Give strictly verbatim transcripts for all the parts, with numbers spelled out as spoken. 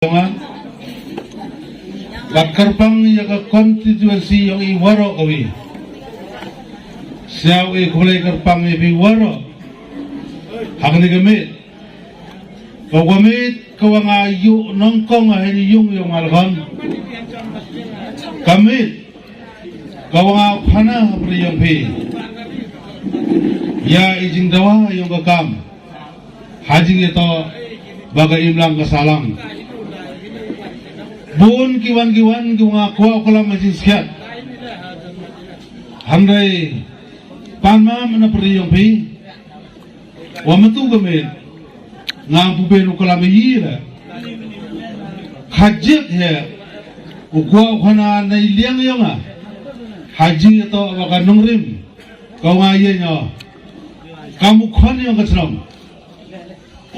Bad kyrpang ïa ka constituency yong i waroh kawi. Sngewbha khublei kyrpang ïa phi waroh ha kane ka miet. Ka wa miet ka wa nga ïuh nyngkong ha ïing yong nga lkhon. Ka miet ka wa nga phana ha pyrthei yong phi ïa i jingdawa yong ka kam. Ha jingïatoh ba ka imlang ka sahlang. Bun ki wan ki wan ki wa nga kwah klam ha jingskhiat. Hynrei pan ma na pyrthei yong phi wa matu ka miet nga pu ben u klam ïa i la. Kha jik he u kwah u khana na i liang yong nga ha jingïatoh ba ka nongrim ka wa nga ïa nga kam u khon yong ka chnong.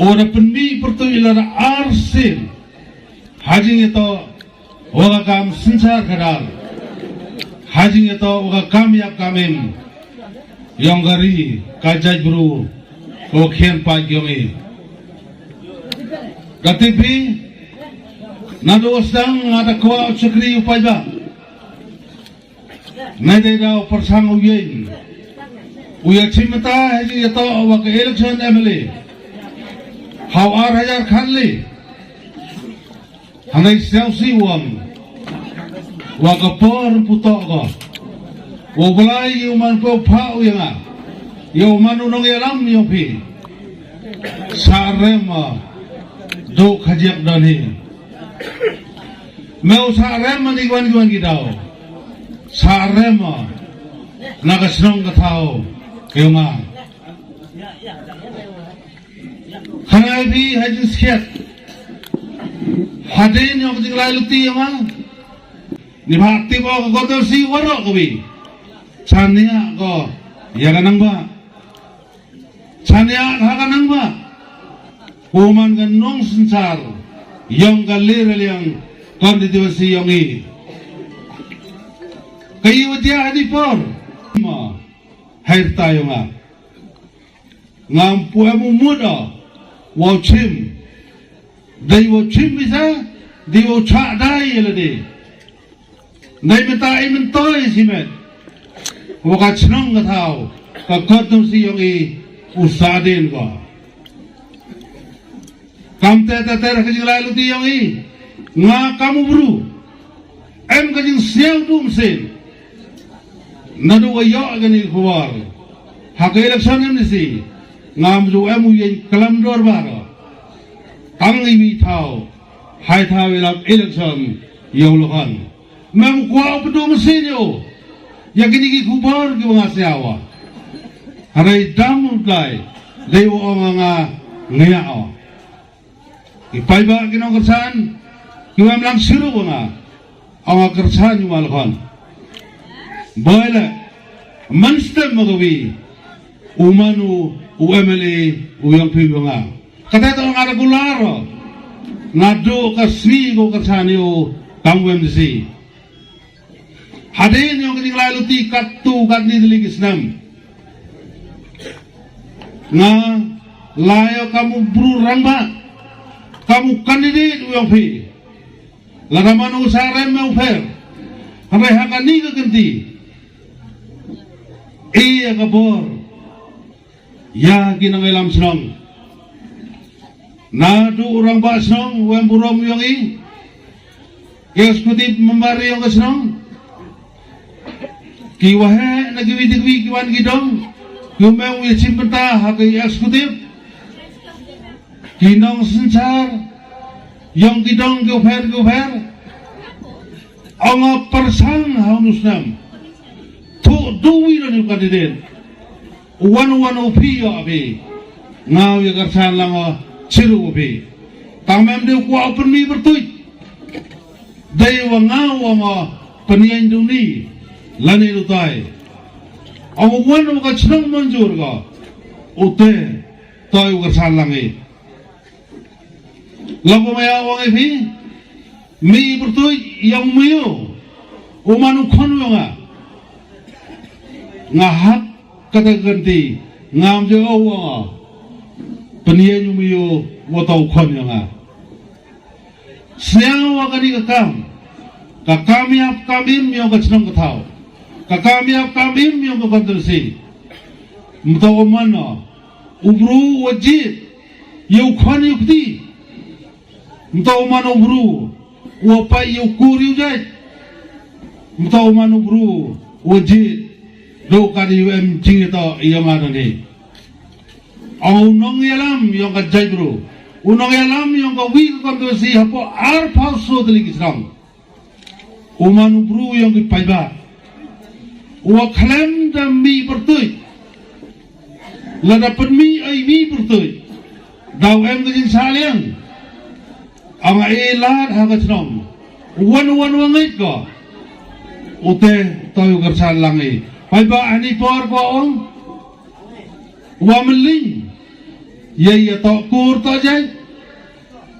U da pynmih pyrtuit lada ar sien ha jingïatoh wa ka kam synshar khadar, ha jingïatoh wa ka kam ïap kam im yong ka ri ka jaitbru ka wa khian paid yong i. Ka tipi naduh sdang nga da kwah u shakri u paidbah. Nai dei da u pyrshang u ïeng u ïa chim mynta ha jingïatoh wa ka election M L A ha u ar hajar khatlai. Hangne sngewsih u ong wa ka por putoh ko wa u Blai ïa u man pynphah u ïa nga ïa u man u nongïalam yong phi. Sa rem ma duk hajiak don hi. Me u sa rem ma ni wan wan ki daw. Sa rem ma na ka shnong ka thaw yong nga. Khangai phi ha jingskhiat hadien yong ka jinglai luti yong nga. Ni bha tip o ka kotor si waroh kawi. Chania ko ïa ka nang ba chania ha ka nang ba u man ka nong synshar yong ka Ri Liang constituency yong i. Ka i wa jia ha di por ma hai ta yong nga. Ngam pu em u mut o wa u chim. Dei wa u chim bisa dei wa u chak dai ïa lade. Dei mynta i myntoi simet wa ka chnong ka thaw ka kot nong si yong i u sa dien ko. Kam te te te ka jinglai luti yong i nga kam u bru. Em ka jingsngew dum sin naduh wa ïoh ka ni khubor ha ka election M D C ngam ju em u ïeng klam dorbar. Tang i wi thaw hai thaw i lap election ïa u lkhon. Mem kwah u pynduh mynsiem ïa u ïa kini ki khubor ki ba nga sngewbha. Hynrei dang u dai dei u ong nga nga ïa u. Ki paidbah ki nongkyrshan ki wam lang shuh ruh nga ong nga kyrshan ïa u ma lkhon. Boi le man stem ma ka wi u man u u M L A u yong phi u yong nga. Kata to nga da kular naduh ka sngi ko kyrshan ïa u kam wem si. Hadien yong ka jinglai luti katto katne tylli ki snem nga la ïoh kam u bru rangbah kam u candidate u yong phi. Lada man u sa rem me u pher hynrei ha kani ka kynti ïa ka bor ïa ki nongïalam shnong. Naduh u rangbah shnong u em burom yong i ki executive member yong ka shnong ki waheh na ki wi ki wi ki wan ki dong ki um em u ïa chim bynta ha ki executive. Ki nongsynshar yong ki dong ki u pher ki u pher. Ong nga pyrshang ha u nusnam thuh du wi don u candidate. Wan wan u phi ïa phi nga u ïa kyrshan lang u chiru u phi. Tang mem dei u kwah u pynmih pyrtuit. Dei wa nga u ong u pynïeng duni lane lutai. Ong u wan u ka chnong manjur ko u te toi u kyrshan lang i. Lok ba maya ong i phi mi pyrtuit ïa u miu u man u khon u nga. Nga hap kata ka kynti ngam je o wa nga pynïeng u miu wa ta u khon ïa nga. Sñiaw wa kani ka kam, ka kam ïap kam im yong ka chnong ka thaw, ka kam ïap kam im yong ka constituency. Mynta u man u bru u wa jied ïa u khon ïa u kti. Mynta u man u bru u wa pait ïa u kur ïa u jait. Mynta u man u bru u wa jied, dooh ka dei u em jingïatoh ïa nga dang hi. Ong u nongïalam yong ka jaitbru, u nongïalam yong ka wi ka constituency hapoh arphaw soo tylli ki shnong. U man u bru yong ki paidbah u wa khlem da mih pyrtuid, lada pynmih ei mih pyrtuid, daw em ka jingshah liang. Ong a e lad ha ka chnong, wan wan wa ngeit ko. U te to u kyrchan lang i paidbah ani por ko ong. Wa mling ïa ïa to kur to jai.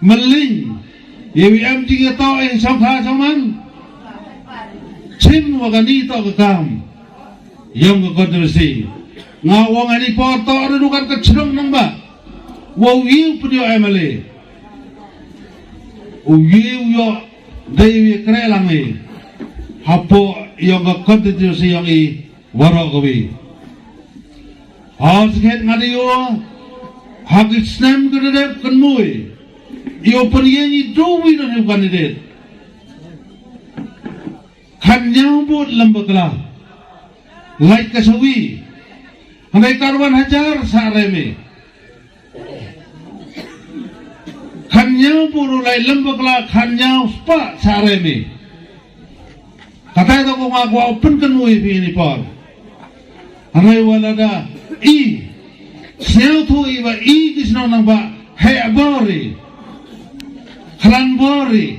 Mling ïa wi em jing ïa to i song kha song man. Chim wa kani to ka kam yong ka constituency. Nga wa ngani por to ru kan ka chnong nang ba wa wi u pdio M L A. U wi u yo dei wi kre lang i hapoh yong ka constituency yong i. Waroh ka wi. Ha skhet nga dei ïoh ha ki snem ka dep kan mui ïoh pynïeng i du wi don ïoh kandidet. Khan ñiaw bud lem bakla. Lait ka sawi. Hanai karwan hajar sa remi. Khan ñiaw bud u lai lem bakla khan ñiaw spah sa remi. Katai to ko nga kwah u pynkynmaw ïa phi ini por. Hynrei wa lada i sñiawthuh i wa i ki shnong nang ba heh bor i, khlan bor i,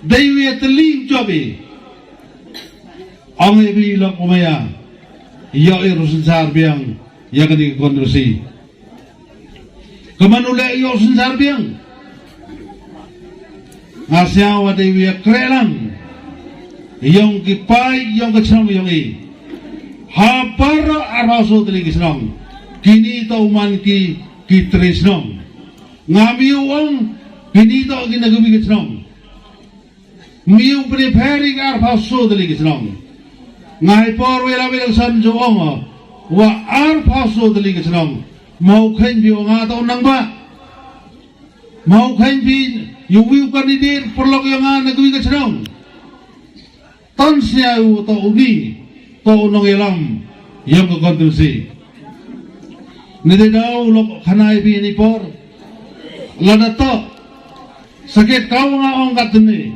dei wi ïa tylli jop i. Ong i bi lok u maya ïoh i ruh synshar biang ïa kani ka constituency. Ka man u leh ïoh synshar biang. Nga sñiaw wa dei wi ïa kreh lang yong ki paid yong ka chnong yong i. Ha baroh arphaw soo tylli ki chnong kini to u man ki ki tre chnong. Ngam ïoh ong kini to ki na ka wi ka chnong. Miu pynipher i ka arphaw soo tylli ki chnong. Nga hai por wei la wei la san jo ong wa arphaw soo tylli ki chnong. Mau khein bi ong nga to nang ba. Mau khein bi yu wiu kandidet pyrlok ïa nga na ka wi ka chnong. Tan sñiaw u to u ni to u nongïalam yong ka constituency. Ni dei daw lok khanai bi ni por. Lada to sakit kaw nga ong kat ni.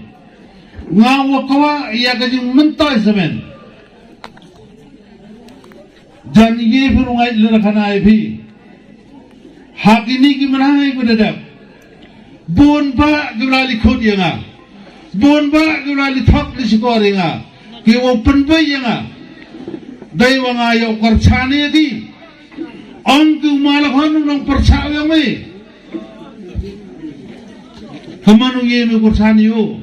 Nga wa kawa ïa ka jingmyntoi semen. Jan ye phi rungait lada khanai phi. Ha kini ki mnai ku da dep. Bun ba ki la li khut ïa nga. Bun ba ki la li thok li shikor ïa nga. Ki wa pynbei ïa nga. Dei wa nga ïa u kyrchan ïa ki. Ong ki u ma la hon u nong pyrchah ïa me. Ka man u ye me kyrchan ïa u.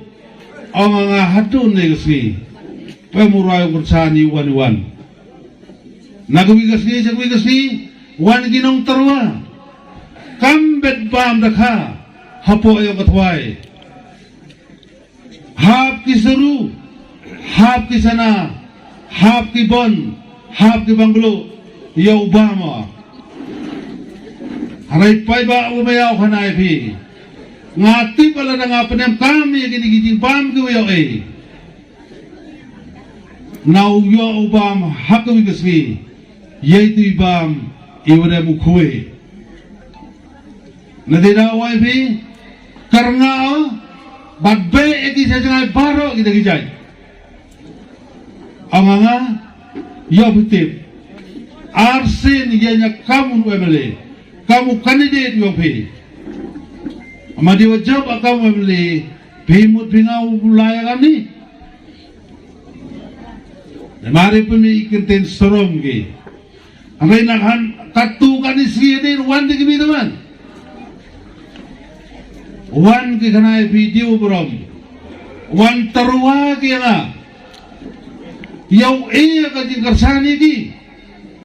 Ong nga hatu ne ka sngi. Pe mu rai u kyrchan ïa u wan wan. Na ka wi ka sngi sha ka wi ka sngi wan ki nong tyrwa. Kam bet bam da kha hapoh ïa ka thwai. Hap ki saru, hap ki sana, hap ki bon, hap ki banglo ïa u bam. Harai pai ba u maya u khanai phi. Nga tip ala da nga pnem kam ïa kini ki jingbam ki u ïa ei. Na u ïoh u bam ha ka wi ka sngi. Ïa itu i bam i wa da mu khwai. Na dei da wai phi kar nga o bad be e ki sa jngai baroh ki da ki jai. Ong nga ïoh phi tip. Arsen ïa nya kamu M L A kamu candidate ïoh phi. Ma dei wa jop a kamu M L A phi mut phi nga u lai a kani. Mari pynmih i kynten sorom ki. Hynrei na khan katu kani sgi dei wan dei ki bi wan. Wan ki khanai phi diu brom. Wan tyrwa ki nga. Ïa u e ka jingkyrsan ïa ki.